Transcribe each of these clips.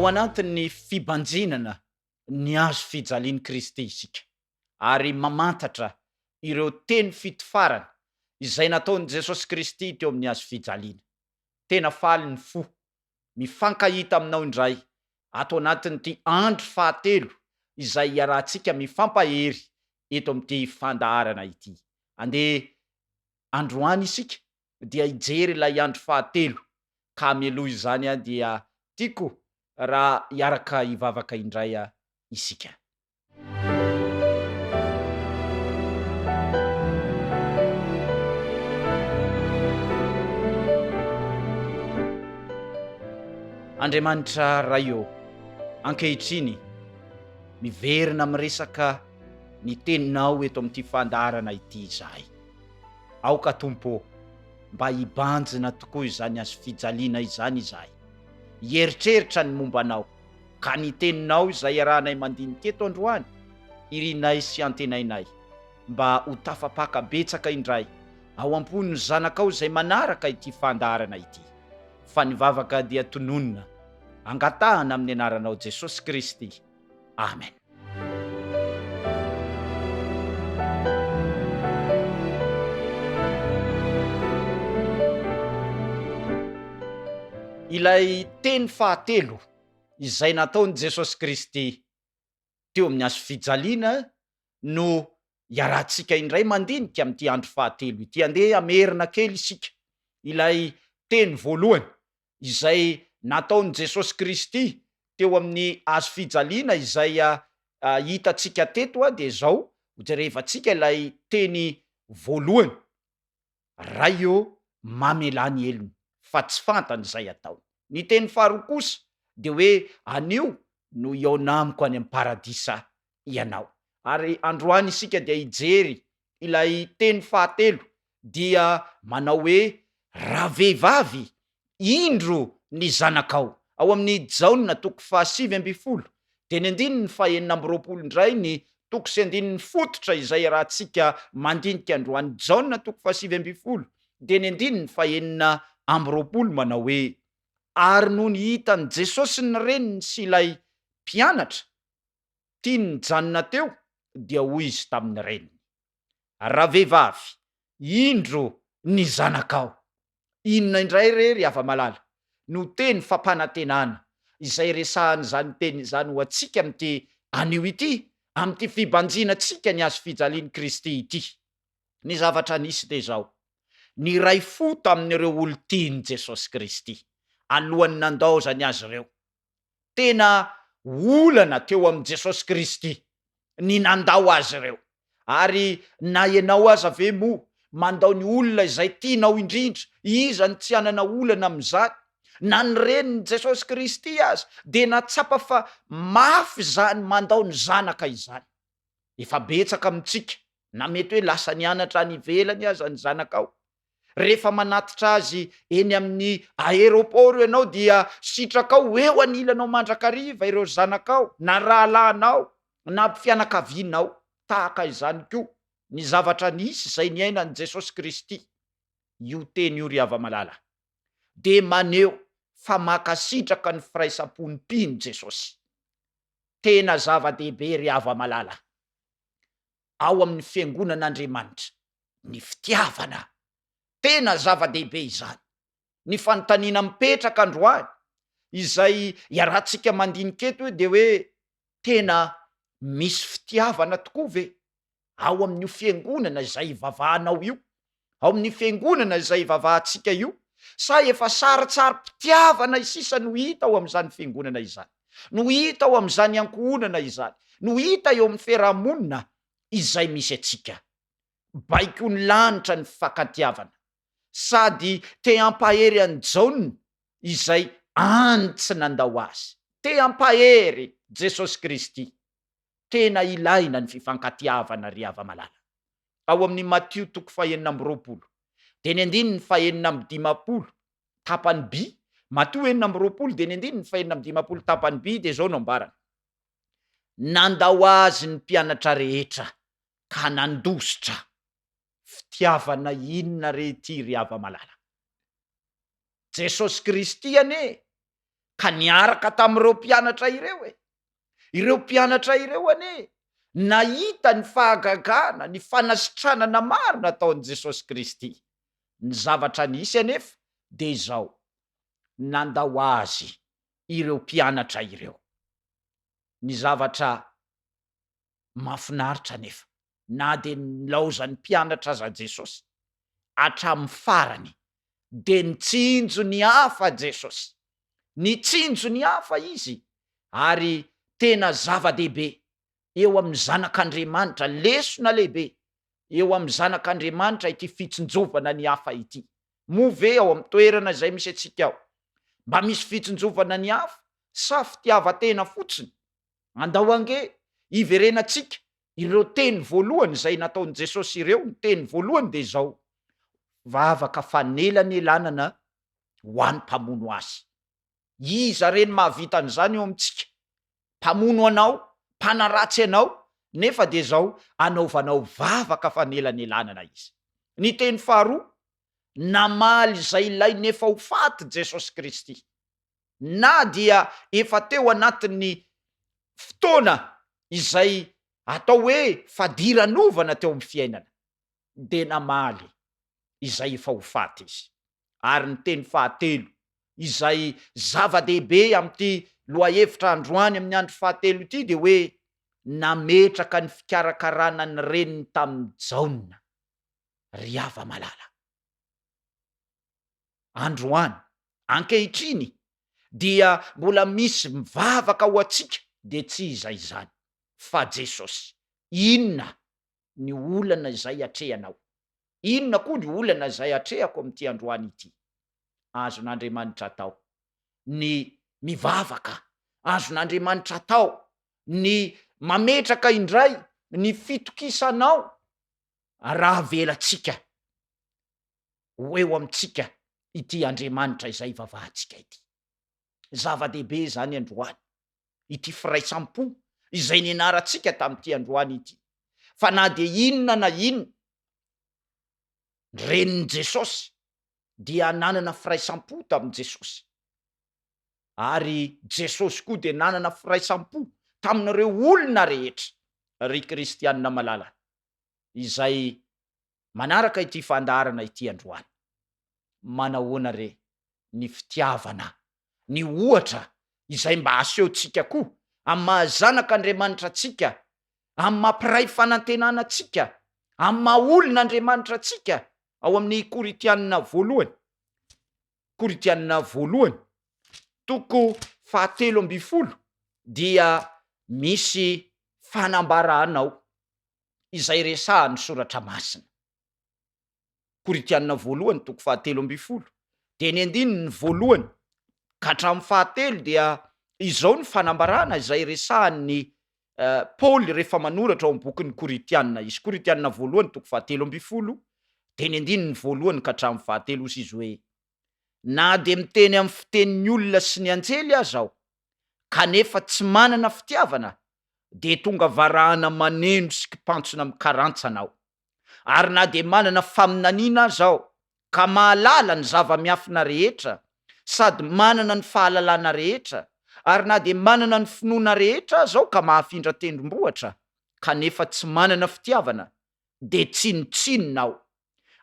Ao anatin'ny fibanjinana ny hazo fijalian'i Kristy isika ary mamantatra ireo teny fitofarana izay nataon'i Jesosy Kristy teo amin'ny hazo fijaliana. Tena faly ny fo mifankahita aminao indray ato anatin'ity andro fahatelo izay iarahantsika mifampahery eto amin'ity fandaharana ity. Andeha androany isika dia hijery ilay andro fahatelo ka mialoha izany dia tiako raha hiaraka hivavaka indray isika. Andriamanitra Ray ô, ankehitriny miverina miresaka ny teninao eto amin'ity fandaharana ity izahay. Aoka Tompo ô, mba hibanjina tokoa izany hazofijaliana izany izahay, hieritreritra ny momba Anao, ka ny Teninao izay iarahanay mandinika eto androany, irinay sy antenainay mba ho tafapaka betsaka indray ao am-pon'ny zanakao izay manaraka ity fandaharana ity. Fa ny vavaka dia tononina, angatahana amin'ny anaranao Jesosy Kristy. Amen. Ilay teny fahatelo izay nataon'i Jesosy Kristy teo amin'ny hazofijaliana no iarahantsika indray mandinika amin'ity andro fahatelo ity. Andeha hamerina kely isika ilay teny voalohany izay nataon'i Jesosy Kristy teo amin'ny hazo fijaliana izay hitantsika teto dia izao, hojerevantsika ilay teny voalohany, Ray ô, mamelà ny helony, fa tsy fantany izay ataony. Ny teny faharoa kosa dia hoe anio no hihaona amiko any amin'ny paradisa ianao. Ary androany isika dia hijery ilay teny fahatelo dia manao hoe, Ravehivavy, indro ny zanakao. Ao amin'ny Jaona toko faha-19, dia ny andininy faha-26 indray ny toko sy andininy fototra izay iarahantsika mandinika androany. Jaona toko faha-19, dia ny andininy faha-26 manao hoe, Ary nony hitan'i Jesosy ny reniny sy ilay mpianatra tiany nijanona teo, dia hoy izy tamin'ny reniny, Ravehivavy, indro ny zanakao. Inona indray re, ry hava-malala, no teny fampanantenana izay resahan'izany teny izany ho antsika amin'ity anio ity, amin'ity fibanjinantsika ny hazofijalian'i Kristy ity? Ny zavatra nisy dia izao, niray fo tamin'ireo olon-tian'i Jesosy Kristy, alohan'ny nandaozany azy ireo. Tena olana teo amin'i Jesosy Kristy ny nandao azy ireo. Ary na ianao aza ve moa mandao ny olona izay tianao indrindra, iza no tsy hanana olana amin'izany? Na ny renin'i Jesosy Kristy aza dia nahatsapa fa mafy izany mandao ny zanaka izany. Efa betsaka amintsika, na mety hoe lasa nianatra any ivelany aza ny zanakao, Rehefa manatitra azy eny amin'ny aéroport ianao dia sitrakao ho eo anilanao mandrakariva ireo zanakao na rahalahinao na fianakavianao. Tahaka izany koa ny zavatra nisy izay niainan'i Jesosy Kristy. Io teny io ry hava-malala dia maneho fa mankasitraka ny firaisam-pon'ny mpino Jesosy. Tena zava-dehibe ry hava-malala ao amin'ny fiangonan'Andriamanitra ny fitiavana. Tena zava-dehibe izany. Ny fanontaniana mipetraka androany izay iarahantsika mandinika eto dia hoe tena misy fitiavana tokoa ve ao amin'io fiangonana izay ivavahanao io, ao amin'ny fiangonana izay ivavahantsika io, sa efa sarintsarim-pitiavana sisa no hita ao amin'izany fiangonana izany, no hita ao amin'izany ankohonana izany, no hita eo amin'ny fiarahamonina izay misy antsika. Baikon'ny lanitra ny fifankatiavana, sady te hampahery an'i Jaona izay any tsy nandao azy. Te hampahery Jesosy Kristy. Tena ilaina ny fifankatiavana ry hava-malala. Ao amin'ny Matio toko fahenina amby roapolo, dia ny andininy fahenina amby dimampolo tapany by, Matio 26 dia ny andininy fahenina amby dimampolo tapany by dia izao no ambarany, Nandao azy ny mpianatra rehetra ka nandositra. Fitiavana inona re ity ry hava-malala? Jesosy Kristy anie. Ka niaraka tamin'ireo mpianatra ireo e! Ireo mpianatra ireo anie nahita ny fahagagana, ny fanasitranana maro nataon'i Jesosy Kristy. Ny zavatra nisy anefa dia izao, nandao Azy ireo mpianatra ireo. Ny zavatra mahafinaritra anefa, na dia nilaozan'ny mpianatra aza Jesosy, hatramin'ny farany dia nitsinjo ny hafa Jesosy. Nitsinjo ny hafa Izy ary tena zava-dehibe eo amin'ny zanak'Andriamanitra, lesona lehibe eo amin'ny zanak'Andriamanitra ity fitsinjovana ny hafa ity. Moa ve ao amin'ny toerana izay misy antsika ao, mba misy fitsinjovana ny hafa sa fitiavan-tena fotsiny? Andao ange hiverenantsika ireo teny voalohany izay nataon'i Jesosy ireo, ny teny voalohany dia izao, vavaka fanelanelanana ho an'ny mpamono azy. Iza re no mahavita an'izany eo amintsika? Mpamono anao, mpanaratsy anao, nefa dia izao anaovanao vavaka fanelanelanana izy. Ny teny faharoa, namaly izay ilainy efa ho faty Jesosy Kristy. Na dia efa teo anatin'ny fotoana izay atao hoe fadiranovana teo amin'ny fiainana, dia namaly izay efa ho faty izy. Ary ny teny fahatelo, izay zava-dehibe amin'ity lohahevitra androany amin'ny andro fahatelo ity dia hoe nametraka ny fikarakarana ny reniny tamin'i Jaona ry hava-malala. Androany, ankehitriny dia mbola misy mivavaka ho antsika dia tsy iza izany fa Jesosy. Inona ny olana izay atrehanao? Inona koa ny olana izay atrehako amin'ity androany ity? Azon'Andriamanitra atao ny mivavaka, azon'Andriamanitra atao ny mametraka indray ny fitokisanao raha avelantsika ho eo amintsika ity Andriamanitra izay ivavahantsika ity. Zava-dehibe izany androany, ity firaisam-po izay nianarantsika tamin'ity androany ity, fa na dia inona na inona, ny renin'i Jesosy dia nanana firaisam-po tamin'i Jesosy, ary Jesosy koa dia nanana firaisam-po tamin'ireo olona rehetra. Ry kristianina malala, izay manaraka ity fandaharana ity androany. Manahoana re ny fitiavana, ny ohatra izay mba asehontsika koa amin'ny maha zanak'Andriamanitra antsika, amin'ny maha mpiray fanantenana antsika, amin'ny maha olon'Andriamanitra antsika, ao amin'ny Korintianina voalohany, Korintianina voalohany, toko fahatelo ambin'ny folo dia misy fanambarana ao. izay resahan'ny Soratra Masina. Korintiana voalohany toko fahatelo ambin'ny folo, dia ny andininy voalohany ka hatramin'ny fahatelo dia izao ny fanambarana izay resahan'ny Paoly rehefa manoratra ao amin'ny bokin'ny Korintiana izy. Korintiana voalohany toko fahatelo ambin'ny folo, dia ny andininy voalohany ka hatramin'ny fahatelo, hoy izy hoe, Na dia miteny amin'ny fitenin'ny olona sy ny anjely aza aho, kanefa tsy manana fitiavana, dia tonga varahana maneno sy kipantsona mikarantsana aho. Ary na dia manana faminaniana aza aho, ka mahalala ny zava-miafina rehetra, sady manana ny fahalalana rehetra, ary na dia manana ny finoana rehetra aza aho ka mahafindra tendrombohitra, kanefa tsy manana fitiavana, dia tsinontsinona aho.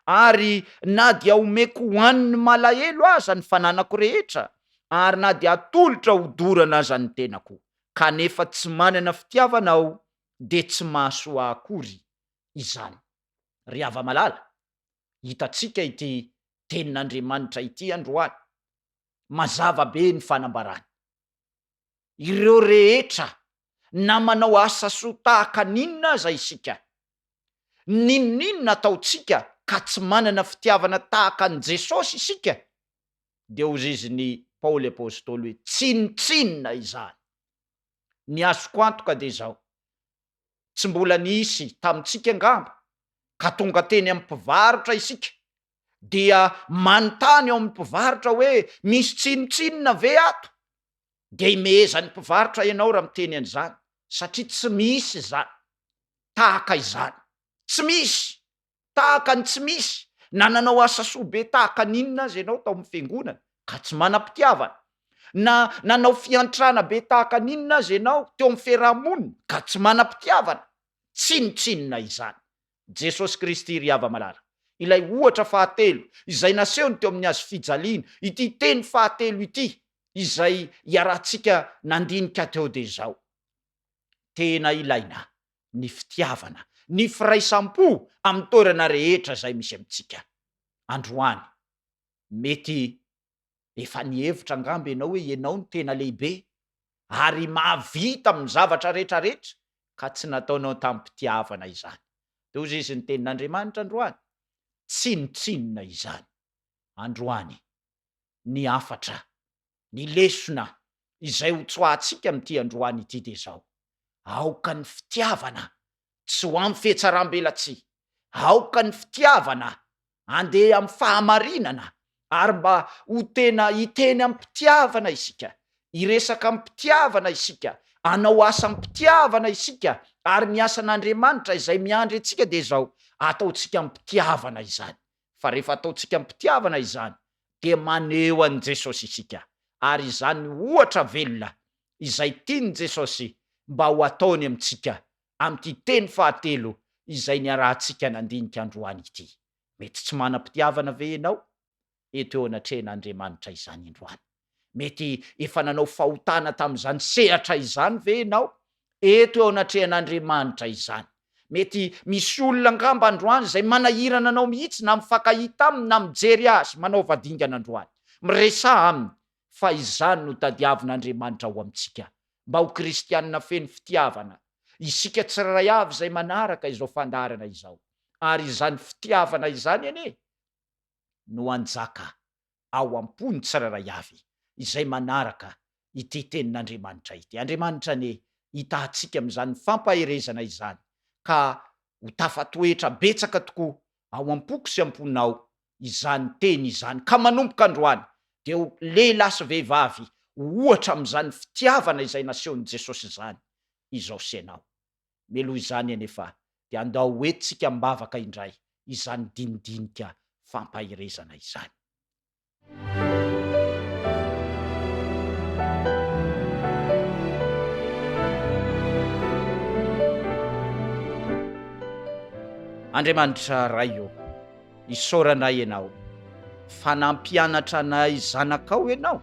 Ary na dia omeko ho an'ny malahelo aza ny fananako rehetra, ary na dia atolotra hodorana aza ny tenako, kanefa tsy manana fitiavana aho, dia tsy mahasoa akory izany. Ry hava-malala, hitantsika ity Tenin'Andriamanitra ity androany. Mazava be ny fanambarany. Ireo rehetra na manao asa soa tahaka ny inona aza isika, n'inon'inona ataontsika ka tsy manana fitiavana tahaka an'i Jesosy isika, dia hozizin'i Paoly Apostoly hoe tsinontsinona izany. Ny azoko antoka dia izao, tsy mbola nisy tamintsika angamba ka tonga teny amin'ny mpivarotra isika dia manontany ao amin'ny mpivarotra hoe misy tsinontsinona ve ato? Dia imehezan'ny mpivarotra ianao raha miteny an'izany satria tsy misy izany tahaka izany. Tsy misy! Tahaka ny tsy misy, na nanao asa soa be tahaka ny inona aza ianao tao amin'ny fiangonana ka tsy manam-pitiavana. Na nanao fiantrana be tahaka ny inona aza ianao teo amin'ny fiaraha-monina ka tsy manam-pitiavana, tsinontsinona izany. Jesosy Kristy ry hava-malala, ilay ohatra fahatelo izay nasehony teo amin'ny hazofijaliana, ity teny fahatelo ity izay iarahantsika nandinika teo dia izao, tena ilaina ny fitiavana, ny firaisam-po amin'ny toerana rehetra izay misy amintsika. Androany, mety efa nihevitra angamba ianao hoe ianao no tena lehibe ary mahavita amin'ny zavatra rehetrarehetra ka tsy nataonao tamim-pitiavana izany. Dia hoy izy ny tenin'Andriamanitra androany, tsinontsinona izany androany ny hafatra, ny lesona izay ho tsoahantsika amin'ity androany ity dia izao, aoka ny fitiavana tsy ho amin'ny fihatsaram-belatsihy, aoka ny fitiavana andeha amin'ny fahamarinana ary mba ho tena hiteny amim-pitiavana isika, hiresaka amim-pitiavana isika, hanao asa amim-pitiavana isika ary ny asan'Andriamanitra izay miandry antsika dia izao, ataontsika amim-pitiavana izany. Fa rehefa ataontsika amim-pitiavana izany dia maneho an'i Jesosy isika ary izany ohatra velona izay tian'i Jesosy mba ho ataony amintsika amin'ity teny fahatelo izay niarahantsika nandinika androany ity. Mety tsy manam-pitiavana ve ianao eto eo anatrehan'Andriamanitra izany androany? Mety efa nanao fahotana tamin'izany sehatra izany ve ianao eto eo anatrehan'Andriamanitra izany? Mety misy olona angamba androany izay manahirana anao mihitsy na mifankahita aminy na mijery azy manaova dingana androany. Miresaha aminy fa izany no tadiavin'Andriamanitra ho amintsika mba ho kristianina feno fitiavana isika tsirairay avy izay manaraka izao fandaharana izao ary izany fitiavana izany anie no hanjaka ao am-pony tsirairay avy izay manaraka ity tenin'Andriamanitra ity. Andriamanitra anie hitahantsika amin'izany fampaherezana izany ka ho tafatoetra betsaka tokoa ao am-poko sy am-ponao izany teny izany ka manomboka androany dia ho lehilahy sy vehivavy ho ohatra amin'izany fitiavana izay nasehon'i Jesosy izany izao sy ianao. Meloha izany anefa dia andao ho entintsika am-bavaka indray izany dinidinika fampaherezana izany. Andriamanitra Ray ô, isaoranay Ianao fa nampianatra anay zanakao Ianao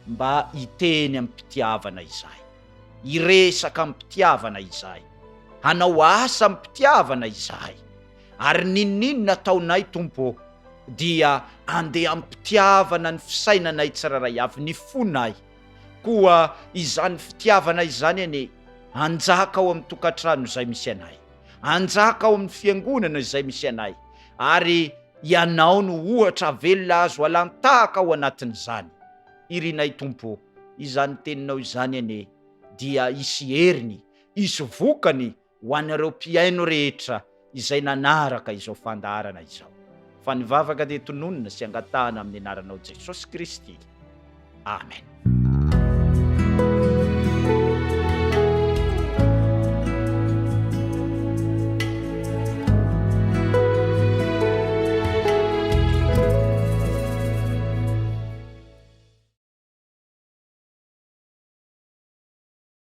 mba hiteny amim-pitiavana izahay, hiresaka amim-pitiavana izahay, hanao asa amim-pitiavana izahay, ary n'inon'inona ataonay Tompo ô, dia andeha amim-pitiavana ny fisainanay tsirairay avy, ny fonay. Koa izany fitiavana izany anie hanjaka ao amin'ny tokantrano izay misy anay, hanjaka ao amin'ny fiangonana izay misy anay, ary Ianao no ohatra velona azo alan-tahaka ao anatin'izany. Irinay Tompo ô, izany teninao izany anie dia hisy heriny, hisy vokany ho an'ireo mpihaino rehetra izay nanaraka izao fandaharana izao. Fa ny vavaka dia tononina sy angatahana amin'ny anaranao Jesosy Kristy. Amen.